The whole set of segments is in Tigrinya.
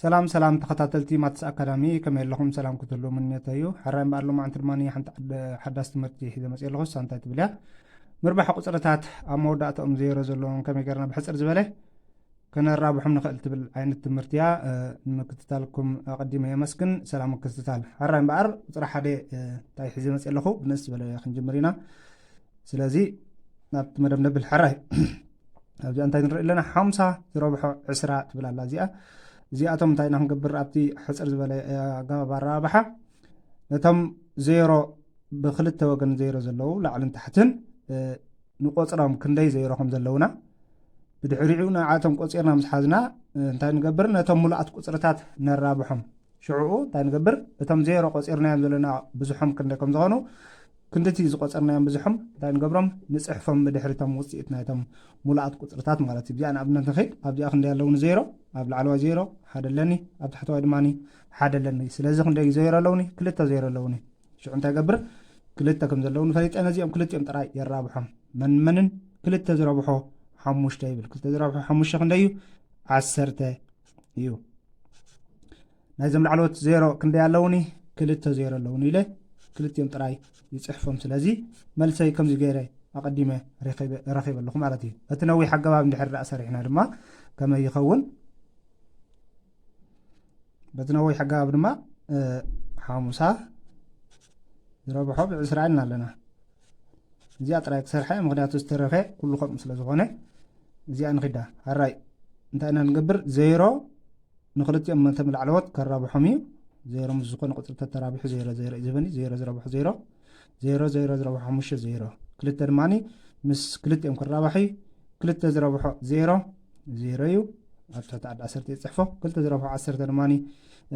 ሰላም ሰላም ተኸታተልቲ ማትስ ኣካዳሚ፣ ከመይ ኣለኹም? ሰላም ክትህሉ ምንዮተይ እዩ። ሕራይ እምበኣር ሎማዕንቲ ድማ ሓንቲ ሓድ- ሓዳስ ትምህርቲ ሒዘ መፅእ ኣለኹ። እሳ እንታይ ትብል እያ? ምርባሕ ቁፅርታት ኣብ መወዳእታኦም ዜሮ ዘለዎም ከመይ ገርና ብሕፅር ዝበለ ከነራብሖም ንኽእል ትብል ዓይነት ትምህርቲ እያ። እ፣ ንምክትታልኩም ኣቐዲመ የመስግን። ሰላም ምክትታል። ሕራይ እምበኣር ቁፅሪ ሓደ፣ እ፣ እንታይ ሒዘ መፅእ ኣለኹ? ብንእስ ዝበለ ክንጅምር ኢና። ስለዚ ናብቲ መደብ ነብል። ሕራይ ኣብዚኣ እንታይ ንርኢ ኣለና? ሓምሳ ዝረብሖ ዕስራ ትብል ኣላ። እዚኣ እዚኣቶም እንታይ ኢና ክንገብር? ኣብቲ ሕፅር ዝበለ ኣገባብ ኣረባብሓ ነቶም ዜሮ ብክልተ ወገን ዜሮ ዘለዉ ላዕልን ታሕትን፣ እ፣ ንቆፅሮም ክንደይ ዜሮ ከም ዘለውና ብድሕሪኡ ንዓቶም ቆፂርና ምስ ሓዝና፣ እ፣ እንታይ ንገብር? ነቶም ሙሉኣት ቁፅርታት ነራብሖም። ሽዕኡ እንታይ ንገብር? እቶም ዜሮ ቆፂርናዮም ዘለና ብዙሖም ክንደይ ከም ዝኾኑ፣ ክንድቲ ዝቆፀርናዮም ብዙሖም እንታይ ንገብሮም? ንፅሕፎም ብድሕሪቶም ውፅኢት ናይቶም ሙሉኣት ቁፅርታት ማለት እዩ። እዚኣ ንኣብነት ንኽድ ኣብዚኣ ክንደይ ኣለውኒ? ዜሮ። ኣብ ላዕለዋይ ዜሮ ሓደ ኣለኒ፣ ኣብ ታሕተዋይ ድማ ሓደ ኣለኒ። ስለዚ ክንደይ ዜሮ ኣለውኒ? ክልተ ዜሮ ኣለውኒ። ሽዑ እንታይ ገብር? ክልተ ከም ዘለውኒ ፈሊጠ ነዚኦም ክልቲኦም ጥራይ የራብሖም። መን መንን? ክልተ ዝረብሖ ሓሙሽተ ይብል። ክልተ ዝረብሖ ሓሙሽተ ክንደይ እዩ? ዓሰርተ እዩ። ናይዞም ላዕለዎት ዜሮ ክንደይ ኣለውኒ? ክልተ ዜሮ ኣለውኒ ኢለ ክልቲኦም ጥራይ ይፅሕፎም። ስለዚ መልሰይ ከምዚ ገይረ ኣቐዲመ ረኺበ ኣለኹ ማለት እዩ። በቲ ነዊሕ ኣገባብ እንድሕር ደኣ ሰሪሕና ድማ ከመይ ይኸውን? በቲ ነዊሕ ኣገባብ ድማ፣ እ፣ ሓሙሳ ዝረብሖ ብዕስራ ኢልና ኣለና። እዚኣ ጥራይ ክሰርሐ፣ ምኽንያቱ ዝተረፈ ኩሉ ከምኡ ስለ ዝኾነ እዚኣ ንኺዳ። ሕራይ እንታይ ኢና ንገብር? ዜሮ ንኽልቲኦም ነቶም ላዕለዎት ከራብሖም እዩ። ዜሮ ምስ ዝኾነ ቁፅሪ ተተራቢሑ ዜሮ ዜሮ እዩ ዝህበኒ። ዜሮ ዝረብሖ ዜሮ፣ ዜሮ ዜሮ ዝረብሖ ሓሙሽተ ዜሮ። ክልተ ድማ ምስ ክልቲኦም ክራባሕ እዩ። ክልተ ዝረብሖ ዜሮ ዜሮ እዩ። ኣብ ትሕቲ ዓዲ ዓሰርተ ይፅሕፎ። ክልተ ዝረብሖ ዓሰርተ ድማ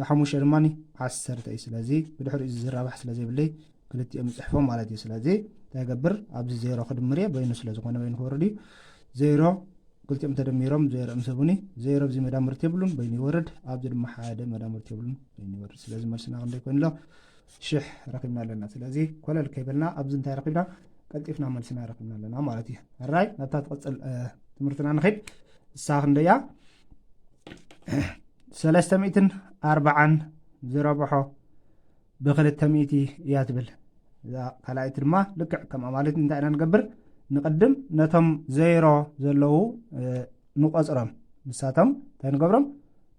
ሓሙሽተ ድማ ዓሰርተ እዩ። ስለዚ ብድሕሪኡ ዝራባሕ ስለ ዘይብለይ ክልቲኦም ይፅሕፎ ማለት እዩ። ስለዚ እንታይ ገብር? ኣብዚ ዜሮ ክድምር እየ፣ በይኑ ስለ ዝኾነ በይኑ ክወርድ እዩ። ዜሮ ክልቲኦም ተደሚሮም ዜሮ ምስ ህቡኒ፣ ዜሮ ኣብዚ መዳምርቲ የብሉን፣ በይኑ ይወርድ። ኣብዚ ድማ ሓደ መዳምርቲ የብሉን፣ በይኑ ይወርድ። ስለዚ መልስና ክንደይ ኮይኑ ኣሎ? ሽሕ ረኺብና ኣለና። ስለዚ ኮለል ከይበልና ኣብዚ እንታይ ረኺብና? ቀልጢፍና መልስና ረኺብና ኣለና ማለት እዩ። ሕራይ ናብታ ትቕፅል፣ እ፣ ትምህርትና ንኸይድ። እሳ ክንደያ? ሰለስተ ሚእትን ኣርባዓን ዝረብሖ ብክልተ ሚእቲ እያ ትብል። እዛ ካልኣይቲ ድማ ልክዕ ከምኣ ማለት እንታይ ኢና ንገብር? ንቕድም ነቶም ዜሮ ዘለዉ፣ እ፣ ንቆፅሮም። ንሳቶም እንታይ ንገብሮም?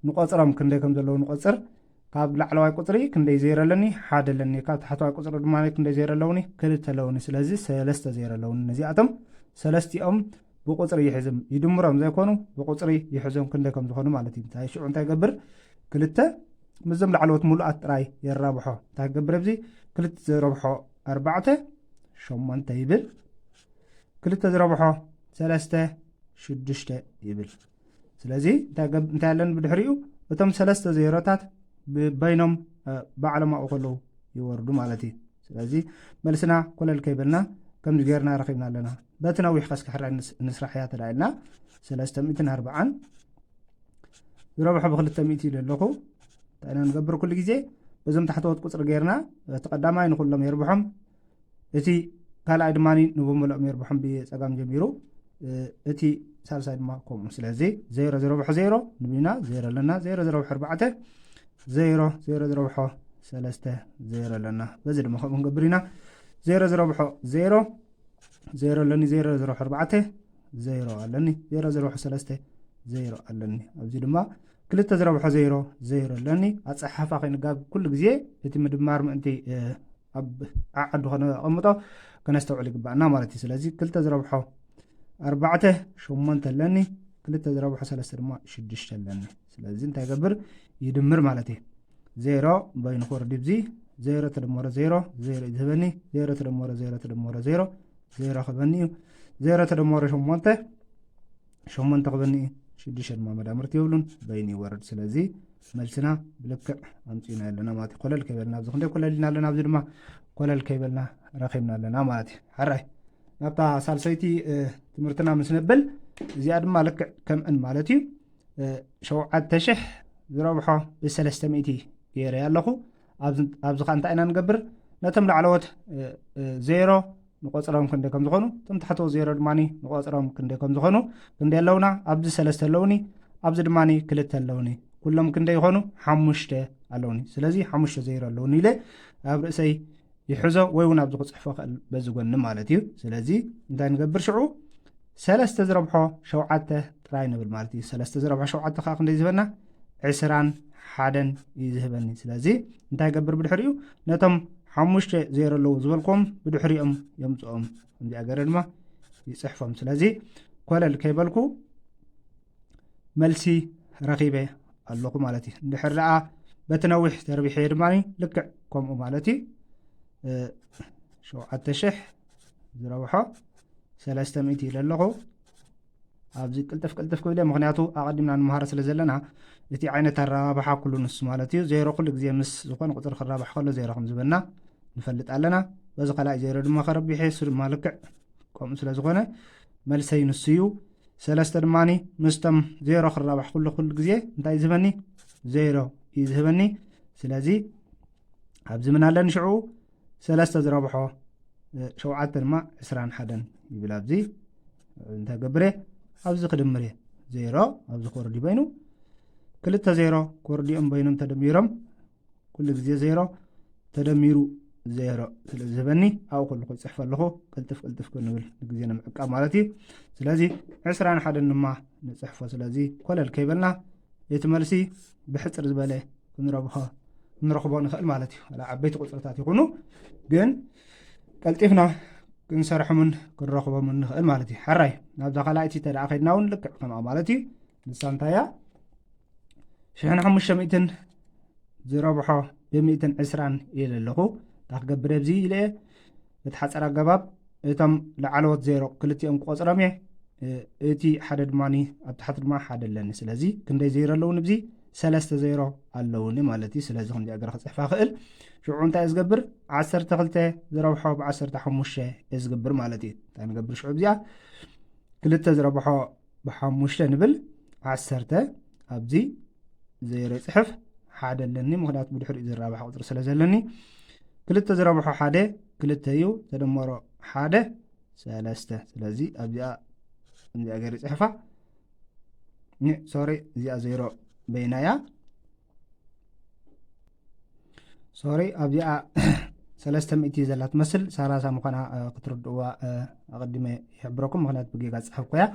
ንቆፅሮም ክንደይ ከም ዘለዉ ንቆፅር። ካብ ላዕለዋይ ቁፅሪ ክንደይ ዜሮ ኣለኒ? ሓደ ኣለኒ። ካብ ታሕተዋይ ቁፅሪ ድማ ክንደይ ዜሮ ኣለውኒ? ክልተ ኣለውኒ። ስለዚ ሰለስተ ዜሮ ኣለውኒ። ነዚኣቶም ሰለስቲኦም ብቁፅሪ ይሕዝም፣ ይድምሮም ዘይኮኑ ብቁፅሪ ይሕዞም ክንደይ ከም ዝኾኑ ማለት እዩ። እንታይ ሽዑ እንታይ ገብር? ክልተ ምስዞም ላዕለዎት ሙሉኣት ጥራይ የራብሖ። እንታይ ክገብር ኣብዚ? ክልተ ዝረብሖ ኣርባዕተ ሸሞንተ ይብል። ክልተ ዝረብሖ ሰለስተ ሽዱሽተ ይብል። ስለዚ እንታይ ገብ-፣ እንታይ ኣለኒ ብድሕሪኡ? እቶም ሰለስተ ዜሮታት ብ-፣ በይኖም፣ እ፣ ባዕሎም ኣብኡ ከለዉ ይወርዱ ማለት እዩ። ስለዚ መልስና ኮለል ከይበልና ከምዚ ጌርና ረኺብና ኣለና። በቲ ነዊሕ ከስክሕራ ንስ-፣ ንስራሕ እያ ተዳኢልና። ሰለስተ ሚእትን ኣርባዓን ዝረብሖ ብክልተ ሚእቲ ኢለ ኣለኹ። እንታይ ኢና ንገብር? ኩሉ ግዜ በዞም ታሕተዎት ቁፅሪ ጌርና፣ እቲ ቀዳማይ ንኩሎም የርብሖም፣ እቲ ካልኣይ ድማ ንብምልኦም የርብሖም ብፀጋም ጀሚሩ፣ እ፣ እቲ ሳልሳይ ድማ ከምኡ። ስለዚ ዜሮ ዝረብሖ ዜሮ ንብና፣ ዜሮ ኣለና፣ ዜሮ ዝረብሖ ኣርባዕተ፣ ዜሮ፣ ዜሮ ዝረብሖ ሰለስተ፣ ዜሮ ኣለና። በዚ ድማ ከምኡ ክንገብር ኢና። ዜሮ ዝረብሖ ዜሮ፣ ዜሮ ኣለኒ፣ ዜሮ ዝረብሖ ኣርባዕተ፣ ዜሮ ኣለኒ፣ ዜሮ ዝረብሖ ሰለስተ፣ ዜሮ ኣለኒ። ኣብዚ ድማ ክልተ ዝረብሖ ዜሮ፣ ዜሮ ኣለኒ። ኣፀሓሕፋ ከይንጋግ ኩሉ ግዜ እቲ ምድማር ምእንቲ፣ እ፣ ኣብ ዓዓዱ ከነቐምጦ ከነስተውዕል ይግባኣና ማለት እዩ። ስለዚ ክልተ ዝረብሖ ኣርባዕተ፣ ሸሞንተ ኣለኒ፣ ክልተ ዝረብሖ ሰለስተ ድማ ሽዱሽተ ኣለኒ። ስለዚ እንታይ ገብር? ይድምር ማለት እዩ። ዜሮ በይኑ ክወርድ ይብዚ፣ ዜሮ ተደመሮ ዜሮ፣ ዜሮ እዩ ዝህበኒ። ዜሮ ተደመሮ ዜሮ ተደመሮ ዜሮ፣ ዜሮ ክበኒ እዩ። ዜሮ ተደመሮ ሸሞንተ፣ ሸሞንተ ክበኒ እዩ። ሽዱሽተ ድማ መዳምርቲ የብሉን፣ በይኑ ይወርድ። ስለዚ መልስና ብልክዕ ኣምፂእና ኣለና ማለት እዩ። ኮለል ከይበልና ኣብዚ ክንደይ ኮለል ኢና ኣለና፣ ኣብዚ ድማ ኮለል ከይበልና ረኺብና ኣለና ማለት እዩ። ሕራይ ናብታ ሳልሰይቲ፣ እ፣ ትምህርትና ምስ ነብል፣ እዚኣ ድማ ልክዕ ከምእን ማለት እዩ። እ፣ ሸውዓተ ሽሕ ዝረብሖ ብሰለስተ ሚእቲ ገይረ ኣለኹ። ኣብዚ፣ ኣብዚ ኸዓ እንታይ ኢና ንገብር? ነቶም ላዕለዎት፣ እ፣ እ፣ ዜሮ ንቆፅሮም ክንደይ ከም ዝኾኑ፣ እቶም ታሕተዎት ዜሮ ድማ ንቆፅሮም ክንደይ ከም ዝኾኑ፣ ክንደይ ኣለውና? ኣብዚ ሰለስተ ኣለውኒ፣ ኣብዚ ድማ ክልተ ኣለውኒ። ኩሎም ክንደይ ይኾኑ? ሓሙሽተ ኣለውኒ። ስለዚ ሓሙሽተ ዜሮ ኣለውኒ ኢለ ኣብ ርእሰይ ይሕዞ ወይ እውን ኣብዚ ክፅሕፎ ክእል በዚ ጎኒ ማለት እዩ። ስለዚ እንታይ ንገብር ሽዑ? ሰለስተ ዝረብሖ ሸውዓተ ጥራይ ንብል ማለት እዩ። ሰለስተ ዝረብሖ ሸውዓተ ከዓ ክንደይ ዝህበና? ዕስራን ሓደን እዩ ዝህበኒ። ስለዚ እንታይ ገብር ብድሕሪኡ? ነቶም ሓሙሽተ ዜሮ ኣለዉ ዝበልኩም ብድሕሪኦም የምፅኦም። ከምዚኣ ገረ ድማ ይፅሕፎም። ስለዚ ኮለል ከይበልኩ መልሲ ረኺበ ኣለኹ ማለት እዩ። እንድሕር ደኣ በቲ ነዊሕ ተርቢሐ ድማ ልክዕ ከምኡ ማለት እዩ። ሸውዓተ ሽሕ ዝረብሖ ሰለስተ ሚእቲ ኢለ ኣለኹ። ኣብዚ ቅልጥፍ ቅልጥፍ ክብል እየ፣ ምክንያቱ ኣቐዲምና ንምሃሮ ስለ ዘለና እቲ ዓይነት ኣራባብሓ ኩሉ ንሱ ማለት እዩ። ዜሮ ኩሉ ግዜ ምስ ዝኾነ ቁፅሪ ክራባሕ ከሎ ዜሮ ከም ዝበና ንፈልጥ ኣለና። በዚ ካልኣይ ዜሮ ድማ ከረቢሐ እሱ ድማ ልክዕ ከምኡ ስለ ዝኾነ መልሰይ ንሱ እዩ። ሰለስተ ድማ ምስቶም ዜሮ ክራባሕ ኩሉ ኩሉ ግዜ እንታይ ዝህበኒ? ዜሮ እዩ ዝህበኒ። ስለዚ ኣብዚ ምን ኣለኒ ሽዑ ሰለስተ ዝረብሖ ሸውዓተ ድማ ዕስራን ሓደን ይብል። ኣብዚ እንታይ ገብረ? ኣብዚ ክድምር እየ። ዜሮ ኣብዚ ኮርዲ በይኑ ክልተ ዜሮ ኮርዲኦም በይኖም ተደሚሮም ኩሉ ግዜ ዜሮ ተደሚሩ ዜሮ ስለ ዝህበኒ ኣብኡ ከለኹ ይፅሕፈ ኣለኹ። ቅልጥፍ ቅልጥፍ ክንብል ንግዜ ንምዕቃብ ማለት እዩ። ስለዚ ዕስራን ሓደን ድማ ንፅሕፎ። ስለዚ ኮለል ከይበልና እቲ መልሲ ብሕፅር ዝበለ ክንረብሖ ክንረኽቦ ንኽእል ማለት እዩ። ዋላ ዓበይቲ ቁፅርታት ይኹኑ ግን ቀልጢፍና ክንሰርሖምን ክንረኽቦምን ንኽእል ማለት እዩ። ሕራይ ናብዛ ካልኣይቲ ተደኣ ከድና እውን ልክዕ ከምኣ ማለት እዩ። ንሳ እንታይ እያ? ሽሕን ሓሙሽተ ሚእትን ዝረብሖ ብሚእትን ዕስራን ኢለ ኣለኹ። እንታይ ክገብር ኣብዚ ኢለ እየ። እቲ ሓፀር ኣገባብ እቶም ላዕለዎት ዜሮ ክልቲኦም ክቆፅሮም እየ። እቲ ሓደ ድማ ኣብ ታሕቲ ድማ ሓደ ኣለኒ። ስለዚ ክንደይ ዜሮ ኣለውን ኣብዚ ሰለስተ ዜሮ ኣለውኒ ማለት እዩ። ስለዚ ከምዚኣ ገረ ክፅሕፋ ክእል። ሽዑ እንታይ ዝገብር? ዓሰርተ ክልተ ዝረብሖ ብዓሰርተ ሓሙሽተ ዝገብር ማለት እዩ። እንታይ ንገብር ሽዑ እዚኣ ክልተ ዝረብሖ ብሓሙሽተ ንብል ዓሰርተ ኣብዚ ዜሮ ይፅሕፍ ሓደ ኣለኒ፣ ምክንያቱ ብድሕሪኡ ዝራባሕ ቁፅሪ ስለ ዘለኒ። ክልተ ዝረብሖ ሓደ ክልተ እዩ፣ ተደመሮ ሓደ ሰለስተ። ስለዚ ኣብዚኣ እዚኣ ገይረ ይፅሕፋ። ሶሪ እዚኣ ዜሮ በይናያ ሶሪ ኣብዚኣ ሰለስተ ሚእቲ ዘላ ትመስል ሰላሳ ምዃና ክትርድእዋ ኣቐዲመ ይሕብረኩም፣ ምክንያት ብጌጋ ዝፅሓፍኩ እያ።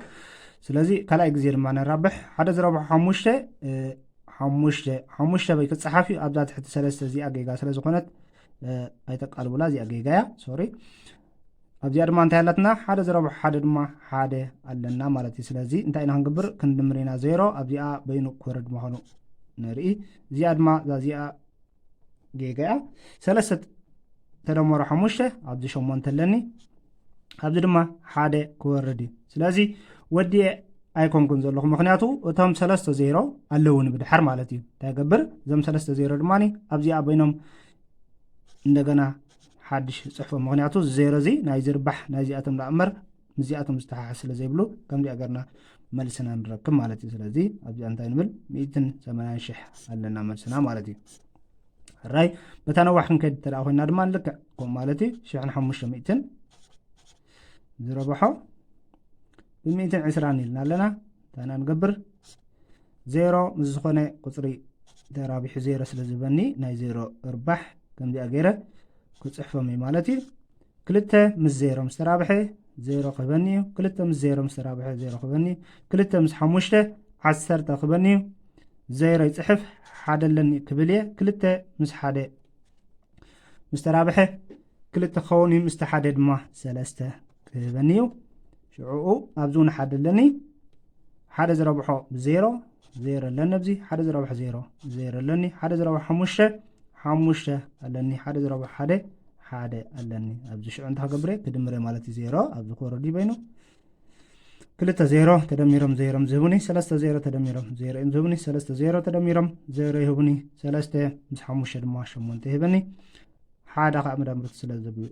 ስለዚ ካልኣይ ግዜ ድማ ነራብሕ ሓደ ዝረብሖ ሓሙሽተ ሓሙሽተ ሓሙሽተ በይ ክፀሓፍ እዩ። ኣብዛ ትሕቲ ሰለስተ እዚኣ ጌጋ ስለ ዝኾነት ኣይተቃልቡላ፣ እዚኣ ጌጋ እያ። ሶሪ ኣብዚኣ ድማ እንታይ ኣለትና? ሓደ ዝረብሖ ሓደ ድማ ሓደ ኣለና ማለት እዩ። ስለዚ እንታይ ኢና ክንግብር? ክንድምር ኢና ዜሮ ኣብዚኣ በይኑ ክወርድ ምዃኑ ንርኢ። እዚኣ ድማ እዛ እዚኣ ጌጋ እያ። ሰለስተ ተደመሮ ሓሙሽተ ኣብዚ ሸሞንተ ኣለኒ፣ ኣብዚ ድማ ሓደ ክወርድ እዩ። ስለዚ ወዲኤ ኣይኮንኩን ዘለኹ፣ ምክንያቱ እቶም ሰለስተ ዜሮ ኣለውኒ ብድሓር ማለት እዩ። እንታይ ገብር? እዞም ሰለስተ ዜሮ ድማ ኣብዚኣ በይኖም እንደገና ሓድሽ ፅሕፎ፣ ምክንያቱ ዜሮ እዚ ናይ ዝርባሕ ናይዚኣቶም ዳኣ እምበር ምስዚኣቶም ዝተሓሓዝ ስለ ዘይብሉ ከምዚኣ ገርና መልስና ንረክብ ማለት እዩ። ስለዚ ኣብዚኣ እንታይ ንብል? ሚእትን ሰማንያን ሽሕ ኣለና መልስና ማለት እዩ። ሕራይ በታ ነዋሕ ክንከይድ እንተ ኮይና ድማ ልክዕ ከምኡ ማለት እዩ። ሽሕን ሓሙሽተ ሚእትን ዝረብሖ ብሚእትን ዕስራን ኢልና ኣለና። እንታይ ኢና ንገብር? ዜሮ ምስ ዝኾነ ቁፅሪ ተራቢሑ ዜሮ ስለ ዝበኒ ናይ ዜሮ እርባሕ ከምዚኣ ገይረ ክፅሕፎም እዩ ማለት እዩ። ክልተ ምስ ዜሮ ምስ ተራብሐ ዜሮ ክህበኒ እዩ። ክልተ ምስ ዜሮ ምስ ተራብሐ ዜሮ ክህበኒ እዩ። ክልተ ምስ ሓሙሽተ ዓሰርተ ክህበኒ እዩ። ዜሮ ይፅሕፍ ሓደ ኣለኒ ክብል እየ። ክልተ ምስ ሓደ ምስ ተራብሐ ክልተ ክኸውን እዩ። ምስቲ ሓደ ድማ ሰለስተ ክህበኒ እዩ። ሽዑኡ ኣብዚ እውን ሓደ ኣለኒ። ሓደ ዝረብሖ ብዜሮ ዜሮ ኣለኒ። ኣብዚ ሓደ ዝረብሖ ዜሮ ዜሮ ኣለኒ። ሓደ ዝረብሖ ሓሙሽተ ሓሙሽተ ኣለኒ። ሓደ ዝረብሖ ሓደ ሓደ ኣለኒ። ኣብዚ ሽዑ እንታይ ክገብር እየ? ክድምር እየ ማለት እዩ። ዜሮ ኣብዚ ኮረዲ በይኑ ክልተ ዜሮ ተደሚሮም ዜሮ እዮም ዝህቡኒ፣ ሰለስተ ዜሮ ተደሚሮም ዜሮ እዮም ዝህቡኒ፣ ሰለስተ ዜሮ ተደሚሮም ዜሮ ይህቡኒ፣ ሰለስተ ምስ ሓሙሽተ ድማ ሸሞንተ ይህበኒ። ሓደ ከዓ መዳምርቲ ስለ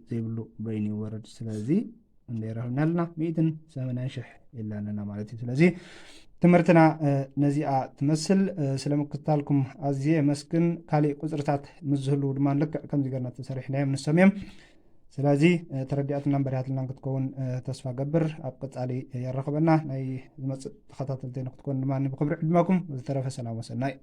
ዘይብሉ በይኑ ይወርድ። ስለዚ እንደ ረኽብና ኣለና ሚእትን ሰማንያን ሽሕ ኢልና ኣለና ማለት እዩ። ስለዚ ትምህርትና ነዚኣ ትመስል። ስለ ምክትታልኩም ኣዝየ የመስግን። ካሊእ ቁፅርታት ምስ ዝህልዉ ድማ ልክዕ ከምዚ ገርና ተሰሪሕናዮም ንሶም እዮም። ስለዚ ተረዲኣትልናን በሪሃትልናን ክትከውን ተስፋ ገብር። ኣብ ቀፃሊ የራኽበና። ናይ ዝመፅእ ተኸታተልቲ ንክትኮኑ ድማ ብክብሪ ዕድመኩም። ዝተረፈ ሰላም ወሰናይ።